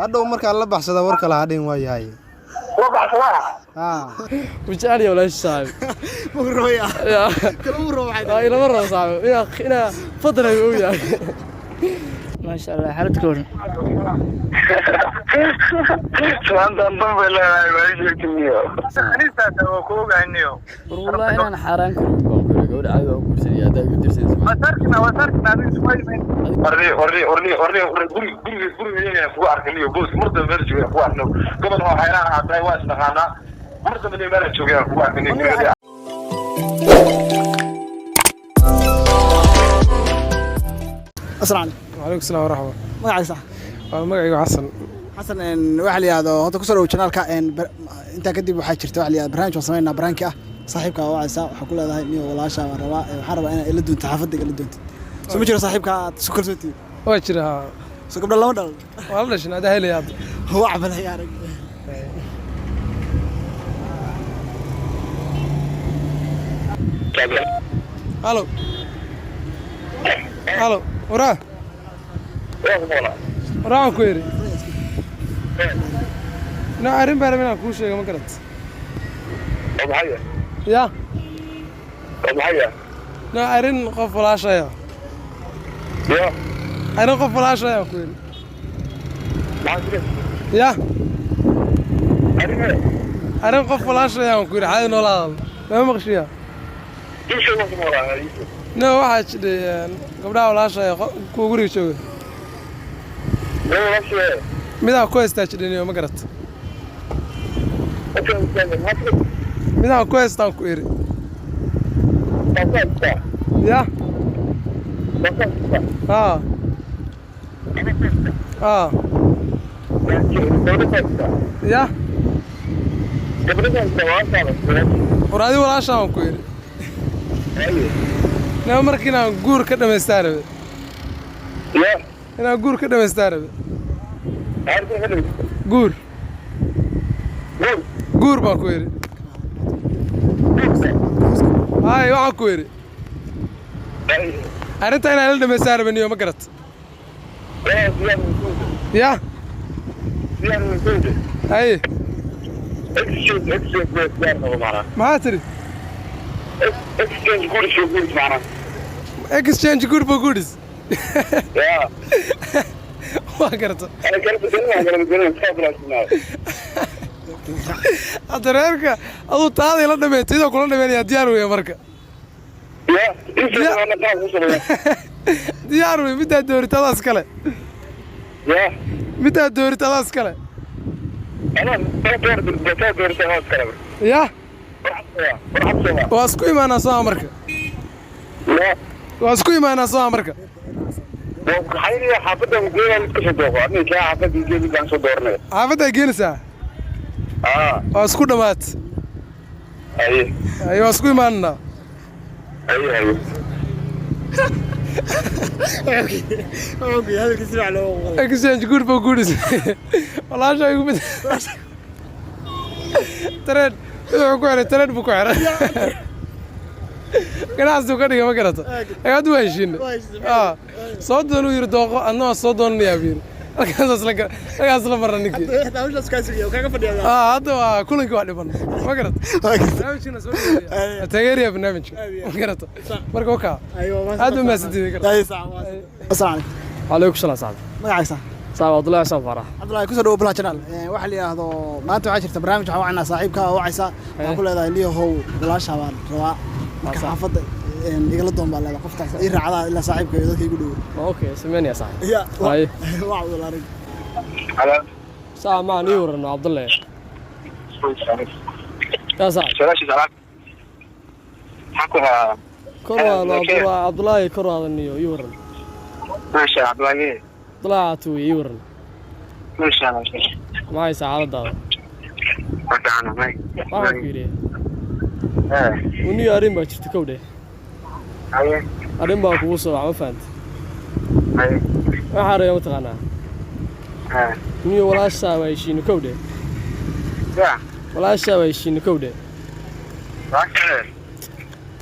Hadhow markaa la baxsada warka lahaa dhin waa yahay. La baxsadaa. Haa. Wuu jecel yahay walaasha, saaxiib. Muu rabaya? Ya. Kala muu rabo maxay? Waa ilama rabo, saaxiib, inaa fadlan og yahay. Maasha Allah, xaalad ka waran? Islaantan dan bay leedahay, waa ii sheegtay. Anistaas waa ku ogaaniyo. War wallahi inaan xaaraan karin baan ku yidhi, gabadha caadi baan u guursanaya haddaa igu dirsanaysa. Wasarkina wasarkina adiga isku haymayn. Warni warni warni warni guriga iyaga kugu arkaniyo boos mar dambe meel joogay kugu arkno. Gobol oo xayraan ahaa tahay, waa isnaqaanaa. Mar dambe meel joogay kugu arkaniyo guriga. Asalaamu calaykum. Wcalaykum salaam waraxma. Magaciisa? Waa magacaygu Xasan. Xasan, waxaa la yihahdo horta kusoo dhawo channelka. Intaa kadib waxaa jirta waxa la yihahdo barnaamij waan sameynaa prank ah. Saaxiibka waa wacaysaa, waxaa ku leedahay, niyo walaasha waan rabaa, waxaan rabaa inaad ila doonto xaafadda, igala doontid. Soo ma jiro saaxiibka aad isku kalsoontihiin? Waa jira, haa. Soo gabdha lama dhalan? Waa la dhashin, adaa helaya hadda. Waa cabalay arag. Halo halo, waraa waraa, waan ku yidhi no, arrin baa rabin inaan kuu sheego, ma garat? Ya no, arrin qof walaashaya, arrin qof walaashaya ku yidhi. Ya arrin qof walaashaya aan ku yidhi, xaadi noola hadal, nama maqshiya? No, waxaa jidhay gabdhaha walaashaya kuwa guriga jooga midaa ku haystaa jidhaniyo, ma garat? Midaan ku haystaan ku iri. Ya haa haa ya, war adi walaashaa waan ku iri. Nama marka inaan guur ka dhamaystaa rabe, inaan guur ka dhamaystaa rabe, guur guur baan ku iri. Hay, waxaan ku iri arrinta inaan la dhamaystaa rabe niyo, ma garat? Ya haye, maxaa tidhi? Exchange good for goodies, waa garata. Hadda reerka aduu taaday la dhameeyay, idoo kula dhameynaya, diyaar weeye marka, diyaar wey. Middaa doorit adaas kale, middaa doorit adaas kale. Ya waa isku imaanaa sooma marka, waa isku imaanaa sooma marka. Xaafaddaa geenaysaa, waa isku dhammaat. Ay, waa isku imaananaa. Wuxuu ku hadalkiisa si fiican loogu qoray. Exchange good for goodies, walaasha igu mid tareen wuxuu ku xiray, tareen buu ku xiray, ganacsigu ka dhigay, ma garata? Ee hadda waa heshiinay. Ah, soo doon uu yidhi, dooqo, adna waa soo doonanayaa buu yidhi. Halkaasaas la halkaas la marra ninkii. Xitaa hawshaas kaa sugaya, kaaga fadhiyaa. Ah, hadda waa kulankii waa dhiban, ma garata? Barnaamijkana soo dhaweeya, waa taageeraya barnaamijka, ma garata? Marka wakaa, aad ba mahadsantihiin, garata. Asalaamu calaykum. Calaykum salaam, saaxiib. Magaciisa? Saaxiib, Cabdullahi Xusaan Faarax. Cabdullahi, kusoo dhawo Bulaha Channel. Waxaa la yidhaahdo maanta waxaa jirta barnaamij, waxaan wacnaa saaxiibka, oo wacaysa, waxaa ku leedahay, liyahow walaasha baan rabaa, marka xaafadda igala doon baa leedahay, qoftaas ii raacdaa ilaa saaxiibka iyo dadka igu dhow. Waa okay, sameynaya, saaxiib. Ya. Haye. Waa walaal. Saaxiib, maan ii waran, Cabdullahi yaa saaxiib. Kor waa Cabdullaahi, kor waadaniyo, ii waran. Cabdullaahi caatu wey, ii waran. Maxay saacadadaada? Waxaan ku yidhi uniyo, arrin baa jirta kow dheh, arrin baa kugu soo wac, ma fahanta? Waxaa rabaa, mataqaanaa, niyo walaashaa waa heshiino kow dheh, walaashaa waa heshiino kow dheh,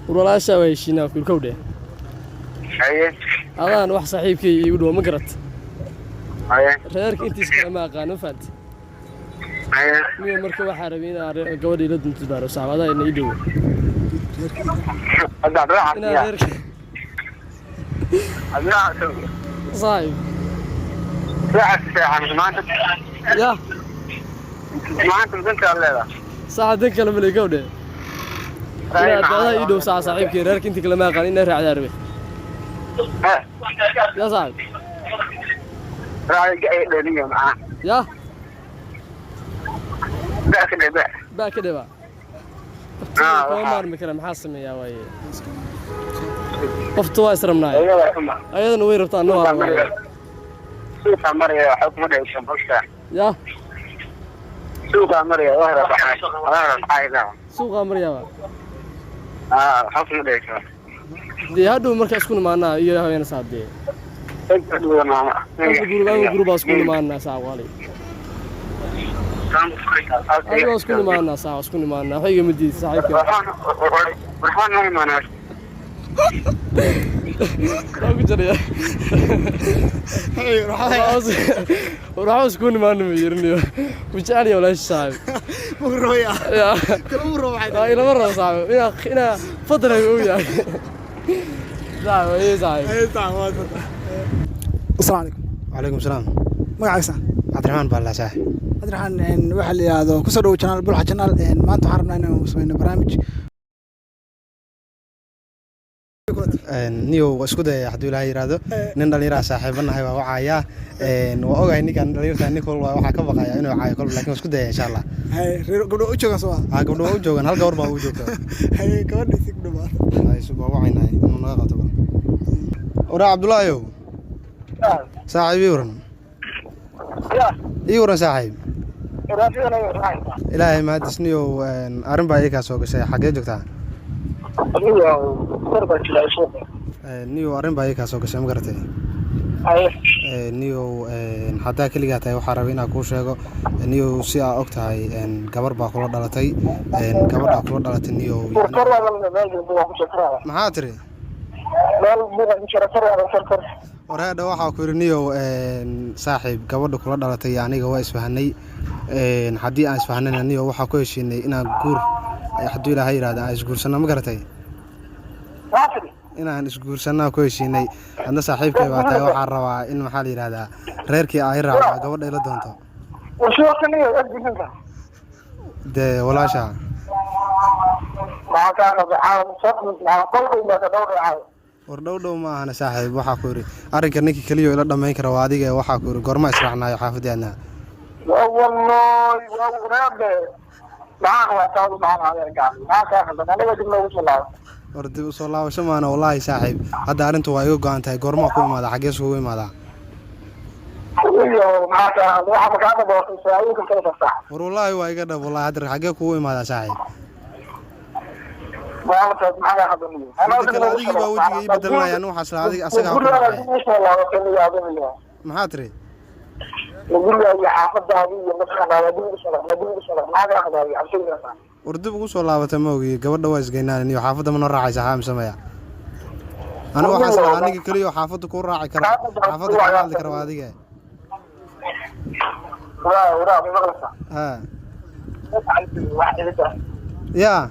war walaashaa waa heshiinaa ku yidhi kow dheh. Adaan wax saaxiibkay iigu dhow, ma garat? Reerka intiisa kale ma aqaano, fahanti? Niyo, marka waxaa rabay inaa gabadha ila duntid baa rabo, saaxiib. Adaa ina ii dhowo inaa reerka, saaxiib. Ya saaxiib, dan kale male gabdhe inaad adaa ii dhow saa saaxiibkii. Reerka intii kale ma aqaan, inaa raacdaa rabe. Ya saaxiib, ya baa ka dhibaa kama maarmi kara. Maxaa sameeyaa waaye? Qofta waa israbnaay, ayadana way rabtaa, anna waa rabaa. Ya suuqaa maryaaba dee. Hadhow markaa isku nimaanaa iyo habeena saa dee group group baa isku nimaanaa saa wali. Adigoo isku nimaanaa saa, isku nimaanaa. Waxay igama diid, saaxiibkay. Waa ku jaraya. Waxba isku nimaana ma yiriniyo. Ma jecel yahay walaasha, saaxiib. Muku rabaya. Ya. Kala mu rabo waxay Waa ilama rabo, saaxiib. Inaa fadlan uu yahay. Saaxiib, ay saaxiib. Asalaamu calaykum. Wacalaykum salaam. Magacaysa? Cabdiraxmaan baa laa, saaxiib. Cabdiraxmaan, waxaa la yidhaahdo kusoo dhowo channel Bulxa Channel. Maanta waxaan rabnaa inaan sameyno barnaamij. Niyow, waa isku dayaya hadduu Ilaahay yidhaahdo. Nin dhallinyaraa saaxiibanahay waa wacayaa. Waa ogahay ninkan dhallinyarta, nin kol waxaa ka baqaya inuu caayo kolba, lakin waa isku dayaya, insha Allah. Haye, reer gabdho u joogaan soo? Haa, gabdho waa u joogaan, hal gabar baa u joogta. Haye, gabadhiisi ku dhawaada. Hay, sug, waa wacaynahay inuu naga qabto bal. Waraa Cabdullaahiyow, saaxiib, ii waran, ii waran, saaxiib. Ilaahay mahadis. Niyow, arrin baa ii kaa soo gashay. Xaggee joogtaa? Niyow, arrin baa ii kaa soo gashay, ma garatay? Niyow, haddaa keligaa tahay, waxaa rabay inaan kuu sheego, niyow, si aa og tahay, gabar baa kula dhalatay. Gabadhaa kula dhalatay, niyow, maxaa tiri? Wareedha, waxaa ku yidhi, niyow saaxiib, gabadha kula dhalatay iyo aniga waa isfahanay. Haddii aan isfahanayna, niyow, waxaa ku heshiinay inaan guur, hadduu Ilaahay yidhahda, aan isguursanno, ma garatay? Inaan isguursanaa ku heshiinay. Adna saaxiibkay baa tahay. Waxaan rabaa in, maxaa la yidhahdaa, reerkii ay raacdo, gabadha ila doonto dee, walaasha. War dhow dhow ma ahana, saaxiib. Waxaa ku yidhi, arrinka ninka keliya ila dhammayn kara waa adiga. Waxaa ku yidhi, goorma israacnaayo xaafadii aadnaa? War dib usoo laabasho maana, wallaahi saaxiib, hadda arrintu waa iga go-an tahay. Goormaa ku imaadaa? Xaggee iskugu imaadaa? War wallaahi waa iga dhab, wallahi. Hadda xaggee kugu imaadaa, saaxiib? Midda kale, adigii baa wejiga ii bedelanaya. Anu waxaa isla adiga asaga ha ku raacay. Maxaa tiri? War dib ugu soo laabata ma ogiye, gabadha waa isgeynaan iyo xaafadda mana raacaysa? Haa mise maya? Anigu waxaan isla aniga keliya oo xaafadda kuu raaci kara, xaafadda kaga hadli kara waa adiga. Ha ya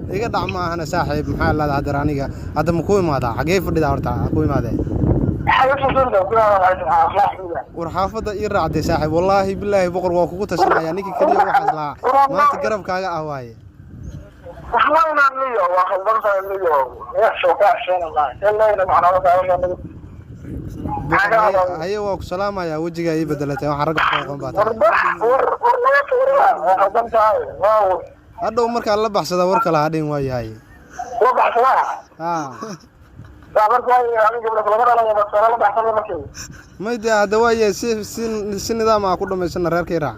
iga dhac ma ahana, saaxiib. Maxaa leedahay haddeer? Aniga hadda ma ku imaadaa? Xaggee fadhidaa horta ha ku imaadee? War xaafadda ii raacday, saaxiib. Wallaahi bilaahi, boqor waa kugu tashanaya. Ninka keliya waxaas lahaa maanta garabkaaga ah waaye. Boqor, haye, waa ku salaamayaa. Wejigaa ii bedelatay, waxaan ragga ku aqoon baa tahay. Hadhow markaa la baxsada war kale hadhin waa yahay. Haa, may dee, hadda waa yahay. Si nidaam ah ku dhamaysana, reerka ii raac.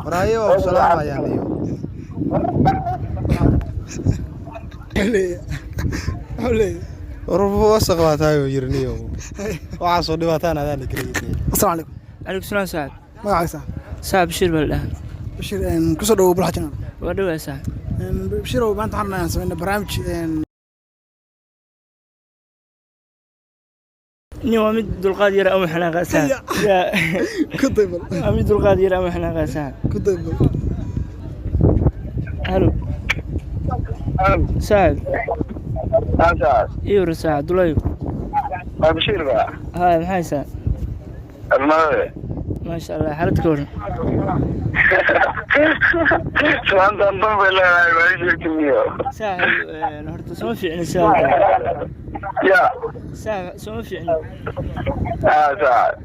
War haye, waa ku salaamayaa niyo. Wuxuu leeyahay? War wasaq baa tahay uu yiri, niyo. Waxaasoo dhibaataan adaan la geliyay. Asalaamu calaykum. Calaykum salaam, saaxib. Magacaysa? Saaxib, Bashiir baa la dhahaa. Bashiir, kusoo dhowo Bulxa Channel. Waa dhowaa, saaxib. Bashiirow, maanta waxaan rabnaa sameynaa barnaamij Nin waa mid dulqaad yar ama xanaaqa saaxib. Ya. Ku daybal. Waa mid dulqaad yar ama xanaaqa saaxib. Ku daybal. Halo. Saaxib. Iyo war saaxib Abdullahi. Bashiir ba. Haa, maxay saa? Almade. Maasha Allah, xaalad ka waran. Su'aantan dan bay leedahay, waa ii sheegtay miyo. Saaxib, horta soo fiicni saaxib. Ya. Saaxib, soo fiicni. Haa, saaxib.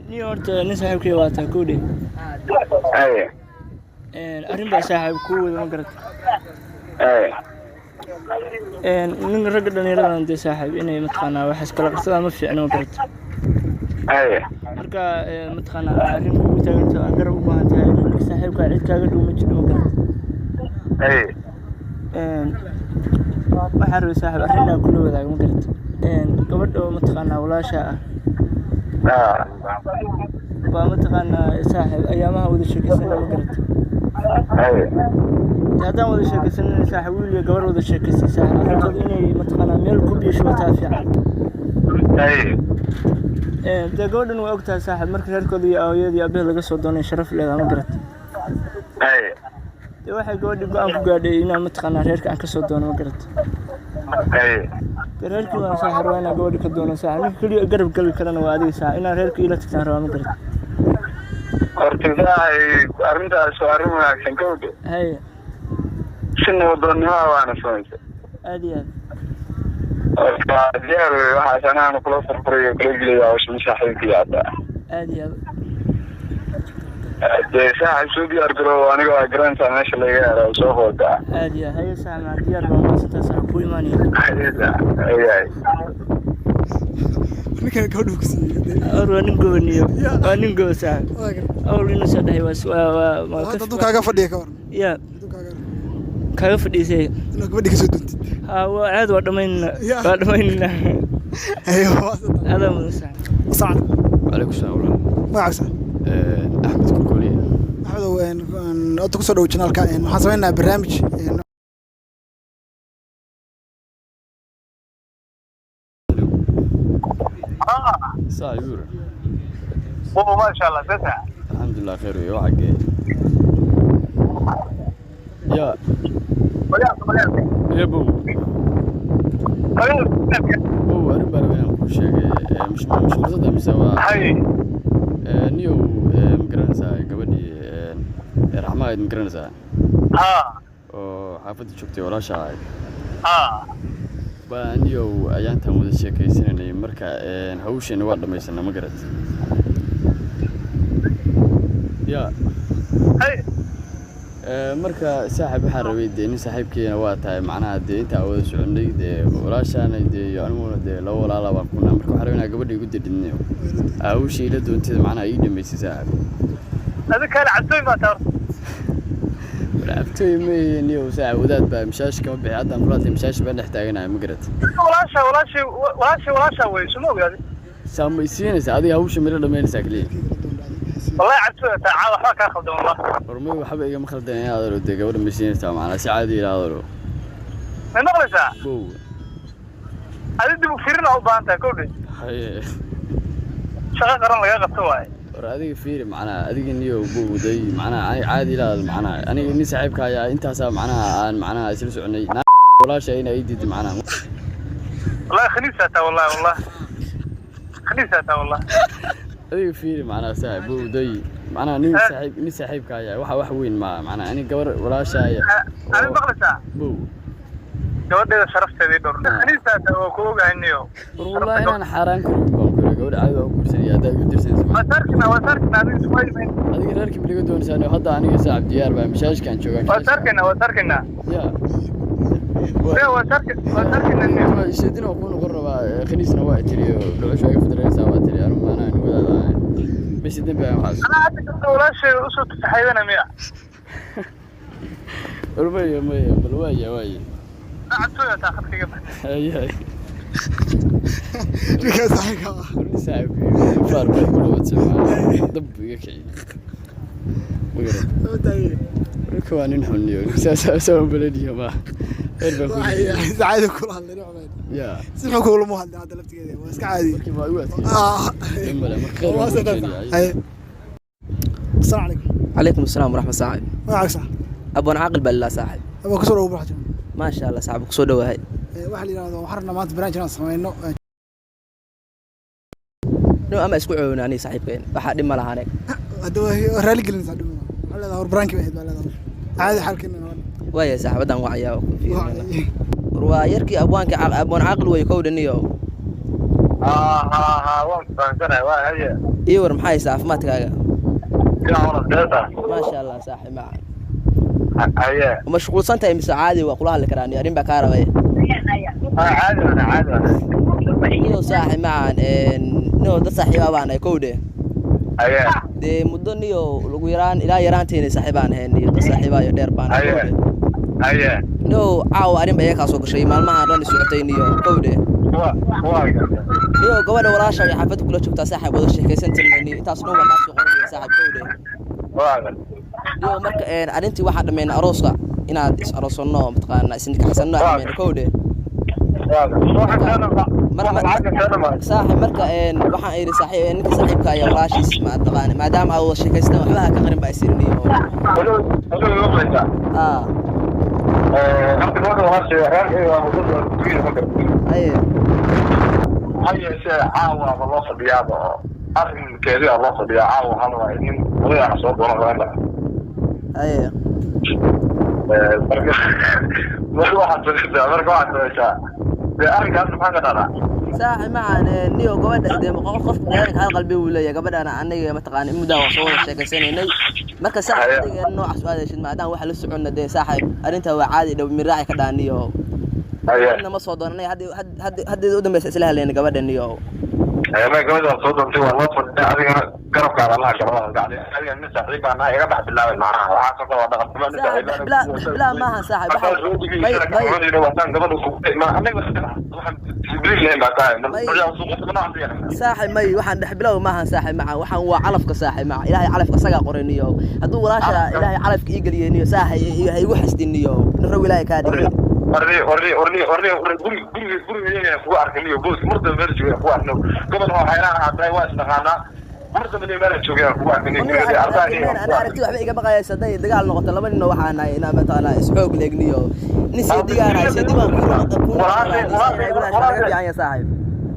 Nin horta nin saaxiibkay waa taa koodhe. Haye. Arrin baa saaxiib kuu wada, ma garata. Haye. Nin ragga dhallinyaradan dee saaxiib inay mataqaanaa wax iskala qabsadaan ma fiicno, ma garata. Haye. Marka mataqaanaa arrin kugu taaganto aan garab u baahan tahay, ninka saaxiibkaa cid kaaga dhow ma jiro, ma garata. Haye. Waxaan rabay saaxiib arrin inaan kula wadaago, ma garata. Gabadha oo mataqaanaa walaasha ah Haa. baa mataqaanaa saaxiib ayaamaha wada sheekaysanaya, ma garata. Haye. Dee haddaan wada sheekaysanana saaxiib, wiil iyo gabar wada sheekaystay saaxiib, arrintooda inay mataqaanaa meel ku biisho wataa fiican. Haye. Dee gabadhan waa ogtahay saaxiib, marka reerkooda iyo aawayeed iyo aabbaheed laga soo doonay sharaf leedahay, ma garata. Haye. Dee waxay gabadhii go'aan ku gaadhay inaan mataqaanaa reerka aan ka soo doono, ma garata. Haye. Dee reerkii baan saaxiib rabaa inaan gabadhi ka doono saaxiib, ninka keliya garab gali karana waa adiga saaxiib, inaan reerka ila tagtaan rabaa, ma garata. Horta saaxib, arrintaas waa arrin wanaagsan, kowde. Haye. Si nabaddoonnimoa waana samaysay. Aad iyo aad. Horta diyaar wey, waxaas anaana kula furfurayo kula gelaya hawshan saaxiibkii hadda. Aad iyo aad. Dee saaxib, soo diyaar garoow, aniga waa garanaysaa meesha laga helo, soo qoodaa. Aad iyo aad. Haye saaxiib, maxaa diyaar baa maasantaa saaxiib, kuu imaanaya. Haye. Ninkan gabadhu ku siiyey. Awr waa nin goboniyo, waa nin gobo saaxiib. Waa gartay. Awr inuu soo dhahay waa Hadda hadduu kaaga fadhiya ka waran? Ya. Hadduu kaaga Kaaga fadhiisay. Inaad gabadhi kasoo doontid. Haa, waa caad, waa dhammaynana. Ya. Waa dhammaynana. Haye, waa maasantahay. Adaa mudan saaxiib. Asalaamu calaykum. وعليكم السلام ورحمة. Magacaaga saaxiib? أحمد كركولي. Axmedow, horta kusoo dhow janaalka. Waxaan sameynaynaa barnaamij ساعة يورا. Maasha Allah, sasa. الحمد لله خير يا حقي يا يا بو بو arrin baan rabaa inaan kuu sheegay. Mashquulsada mise waa Haye. Niyow, ma garanaysaa gabadhii Raxma ahayd, ma garanaysaa? Haa. Oo xaafadda joogtay, walaasha ahayd. Haa. Baa niyow ayaantaan wada sheekaysananay, marka hawsheena waa dhammaysanaa, ma garat ya? Haye. Marka saaxiib waxaan rabay, dee nin saaxiibkeena waa tahay, macnaha dee intaa wada soconay, dee walaashaana dee iyo aniguna dee laba walaala baan kunaa, marka waxaan rabay inaa gabadha igu didhidniyo hawsha ila doontida, macnaha ii dhamaysay saaxiib. Adiga kale cabtooy baa taa. Cabtooy maye niyow saaxiib, wadaad baa mishaash kama bixi, haddaan kula hadlay mishaash baan dhex taaganaya, ma garat? Walaasha, walaasha, walaasha, walaasha wey, suma ogaadi. Saa ma isiinaysaa adiga hawsha mila dhamaynaysaa keliya? Wallahi cabtooy taa, caa waxba kaa khaldan wallah. Hormay waxba igama khaldan in aadalo, dee gabadha ma siinaysaa, macnaha si caadi ila hadalo. Ma maqlaysaa? Bow. Adi dib u fiirin u baahan tahay, kowdhe. Haye. Shaqo qaran laga qabto waaye. War adiga fiiri, macnaha adiga niyo bowday, macnaha aniga caadi ila hadal, macnaha aniga nin saaxiibka ayaa intaasaa, macnaha aan macnaha isla soconay, walaasha inay ii diiday macnaha. Wallahi khaniisaa taa, wallahi, wallahi khaniisaa taa, wallahi. Adiga fiiri, macnaha saaxiib bowday, macnaha nin saaxiib, nin saaxiibka ayaa waxa wax weyn ma macnaha aniga gabar walaasha ayaa. Adi maqlaysaa? Bow. Gabadheeda sharafteedii dhowr, khaniisaa taa, oo ku ogahay niyo. War wallahi inaan xaaraan karin baan ku yiri, gabadha caadi waa u guursanaya haddaa igu dirsanaysa. Waa saarkina, waa saarkina, adiga isuma imayn. Adiga reerkii ma laga doonaysaa hadda? Aniga saaxiib diyaar baa, mashaashkaan joogaa. Waa saarkina, waa saarkina. Ya. Ya, waa saarkina, waa saarkina niyo. Sheedina waa kuu noqon rabaa, khaniisna waa tiri, dhucusha iga fudranaysaa waa tiri, anigu maanaa nin wadaad ahay bisi dembi aan waxaas. Anaa hadda gabadha walaashay usoo tasaxaydana miya? War maya maya, bal waaya waaya. Cabtooy taa, khadkiga bax. Haye. Ninkan saaxiibka ah. War nin saaxiibkay faar baa igu dhawaatay, macnaha dab buu iga kiciyey, ma garan. Soo taagay. Ninka waa nin xun iyo saasaa baladiyo ma reer baan ku Si caadi kula hadlay nin xumayn. Ya. Si xun kulama hadlay hadda laftigeeda, waa iska caadi. Markii waa igu adkeeyey. Ah. Dhib male, marka khayr baan ku rajeynayaa. Haye. Asalaamu calaykum. Calaykum asalaam waraxmat saaxib. Magacaaga sax? Abwan Caaqil baa lilaa saaxib. Abaa, kusoo dhawo Bulxa Channel. Maasha Allah saaxib, kusoo dhowahay. Waxaa la yidhahdo waxaan rabnaa maanta barnaamij inaan sameyno. No ama isku coowna aniga saaxiibkeen, waxaa dhib ma lahaane. Hadda waa raali gelinaysaa, dhib ma waxaa leedahay, war prank-i bay ahayd baa leedahay, caadi xaalkeena waa. Waaya saaxibadan wacayaa ku fiirinayna. War waa yarkii abwaanka Abwaan Caaqil wey kowdhaniyo. Ha ha ha, waan fahansanahay, waa haye. Iyo war, maxaa haysaa caafimaadkaaga? Yaa wala deeta. Maasha Allah saaxib macan. Haye. Mashquulsan tahay mise caadi waa kula hadli karaa? Ni arrin baa kaa rabay. Caadi wana, caadi wana. Niyo saaxib macan, niyo dad saaxiiba baan ahay kowdhe. Haye. Dee muddo niyo ugu yaraan ilaa yaraanteena saaxiibaan ahayn, niyo dad saaxiiba iyo dheer baan ahay kowdhe. Haye. Niyo caawa arrin ba iyaga kaa soo gashay maalmahan dhan socotay niyo kowdhe. Waa waa. Niyo gabadha walaasha ay xaafadda kula joogtaa saaxiib, wada sheekaysan tirnay niyo, intaas dhan waa kaa soo qoranaya saaxiib kowdhe. Waa. Niyo marka arrintii waxaa dhammeyn arooska inaad is aroosanno, mataqaanaa isnikaxsanno aa dhammeyn kowdhe. Saaxiib marka waxaan idhi saaxiib, ninka saaxiibka ayaa walaashiis mataqaana, maadaama aad wada sheekaystaan waxba ha ka qarin baa isirin iyo ah. Haye. Ha yeeshee caawa ba loo fadhiyaaba oo arrinkeedii aa loo fadhiyaa caawa, waxaa la rabaa nin odayaana soo doono rabaa. Haye. Marka waxaad samaysaa dee arrinkaas maxaa ka dhacdaa? Saaxiib macaan, niyo gabadha dee qof qofka biniaadamka hal qalbi uu leeyahay, gabadhana aniga mataqaana in muddaa waa soo wada sheekaysanaynay. Marka saaxiib adiga noocaas u aadaysid maadaama waxa la soconna dee saaxiib arrintaa waa caadi dhow miraaci ka dhaa niyo. Midna ma soo doonanay hadda u dambeysa isla hadlayna gabadha niyo. Ma gabadha waa soo doontay, waa loo fadhiyaa, adigana garabkaada allaha gabadha gacday, adiga nin saaxiib baa nahay, iga dhex bilaabay macnaha waxaa soo kala dhaqan xumo nin Saaxiib saaxiib. Bilaa bilaa maahan saaxiib, waxa wataan gabadha ku ma aniga waxaan jibriil lahayn baa tahay saaxiib may waxaan dhex bilow maahan saaxiib maca, waxaan waa calafka saaxiib maca, Ilaahay calafka isagaa qoray niyo, hadduu walaasha Ilaahay calafka ii geliyey niyo saaxiib ha igu xasdin niyo, nin row Ilaahay kaa dhigay. Orni orni orni orni orni, guriga kugu arkay niyo boos mar dambe meel joogay kugu arkay, gabadha oo xayraan ahaa tahay, waa isnaqaanaa, mar dambe niyo meel joogay kugu arkay niyo guriga Ana aragti waxba iga baqaysa hadday dagaal noqoto, laba nin oo waxaa nahay inaan mataqaanaa isxoog leegniyo, nin seedigaanahay, seedi baan ku laga fiican yahay saaxiib.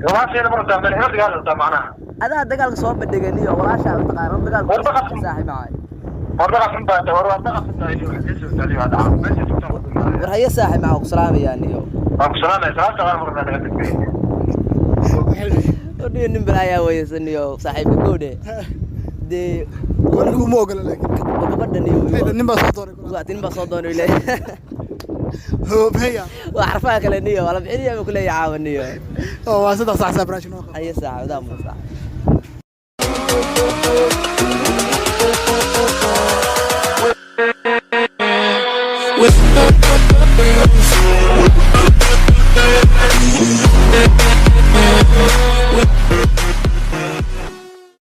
Walaasheena mar dambe meel dagaal rabtaa macnaha. Adaa dagaalka soo bandhigay niyo, walaasha mataqaana dagaalka saaxiib macay. War dhaqan xun baa tahay, war waa dhaqan xun tahay, meesha joogtaa. War haye saaxiib macaa, ku salaamayaa niyo. Waan ku salaamaya, salaamta qaar markaa naga tagtay. Odhiyo nin balaayaa weysan niyo saaxiibka kowdhe dee. Weligu ma ogola laakiin gabadha niyo nin baa soo dooray. Waa nin baa soo doonay le. Hoobheya. Waa xarfaha kale niyo, waa la bixinaya buu kuleeyahay caawa niyo. Waa saddex saac saa barnaamij noo qaba. Haye saaxiib, daa muusa.